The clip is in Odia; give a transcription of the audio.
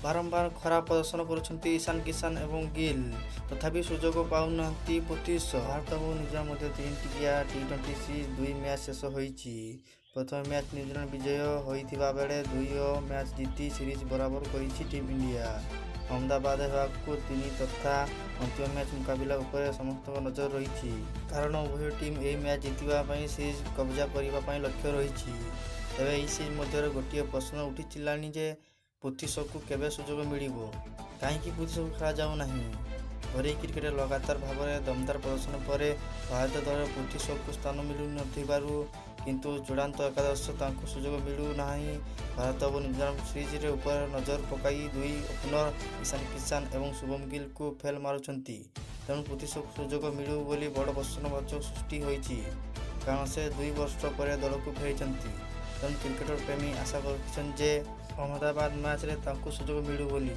ବାରମ୍ବାର ଖରାପ ପ୍ରଦର୍ଶନ କରୁଛନ୍ତି ଇଶାନ କିଶାନ ଏବଂ ଗିଲ୍, ତଥାପି ସୁଯୋଗ ପାଉନାହାନ୍ତି ପୃଥ୍ୱୀ ଶ। ଭାରତ ଏବଂ ନ୍ୟୁଜିଲାଣ୍ଡ ମଧ୍ୟରେ 3 ଟିକିଆ ଟି-20 ସିରିଜ୍ 2 ମ୍ୟାଚ୍ ଶେଷ ହୋଇଛି। ପ୍ରଥମ ମ୍ୟାଚ୍ ନ୍ୟୁଜିଲାଣ୍ଡ ବିଜୟ ହୋଇଥିବା ବେଳେ ଦ୍ୱିତୀୟ ମ୍ୟାଚ୍ ଜିତି ସିରିଜ୍ ବରାବର କରିଛି ଟିମ୍ ଇଣ୍ଡିଆ। ଅହମ୍ମଦାବାଦରେ ହେବାକୁ 3 ତଥା ଅନ୍ତିମ ମ୍ୟାଚ୍ ମୁକାବିଲା ଉପରେ ସମସ୍ତଙ୍କ ନଜର ରହିଛି। କାରଣ ଉଭୟ ଟିମ୍ ଏହି ମ୍ୟାଚ୍ ଜିତିବା ପାଇଁ ସିରିଜ୍ କବଜା କରିବା ପାଇଁ ଲକ୍ଷ୍ୟ ରହିଛି। ତେବେ ଏହି ସିରିଜ୍ ମଧ୍ୟରେ ଗୋଟିଏ ପ୍ରଶ୍ନ ଉଠିଲାଣି ଯେ ପୃଥ୍ୱୀ ଶ'ଙ୍କୁ କେବେ ସୁଯୋଗ ମିଳିବ? କାହିଁକି ପୃଥ୍ୱୀ ଶ'ଙ୍କୁ ଖେଳାଯାଉ ନାହିଁ? ଘରୋଇ କ୍ରିକେଟରେ ଲଗାତାର ଭାବରେ ଦମଦାର ପ୍ରଦର୍ଶନ ପରେ ଭାରତୀୟ ଦଳରେ ପୃଥ୍ୱୀ ଶ'ଙ୍କୁ ସ୍ଥାନ ମିଳୁନଥିବାରୁ କିନ୍ତୁ ଚୂଡ଼ାନ୍ତ ଏକାଦଶରେ ତାଙ୍କୁ ସୁଯୋଗ ମିଳୁନାହିଁ। ଭାରତ ଏବଂ ନ୍ୟୁଜିଲାଣ୍ଡ ସିରିଜ୍ ଉପରେ ନଜର ପକାଇ ଦୁଇ ଓପନର ଇଶାନ କିଶାନ ଏବଂ ଶୁଭମନ ଗିଲଙ୍କୁ ଫେଲ୍ ମାରୁଛନ୍ତି। ତେଣୁ ପୃଥ୍ୱୀ ଶ'ଙ୍କୁ ସୁଯୋଗ ମିଳୁ ବୋଲି ବଡ଼ ପ୍ରଶ୍ନବାଚକ ସୃଷ୍ଟି ହୋଇଛି। କାରଣ ସେ 2 ବର୍ଷ ପରେ ଦଳକୁ ଫେରିଛନ୍ତି। ତେଣୁ କ୍ରିକେଟ ପ୍ରେମୀ ଆଶା ରଖିଛନ୍ତି ଯେ ଅହମ୍ମଦାବାଦ ମ୍ୟାଚରେ ତାଙ୍କୁ ସୁଯୋଗ ମିଳୁ ବୋଲି।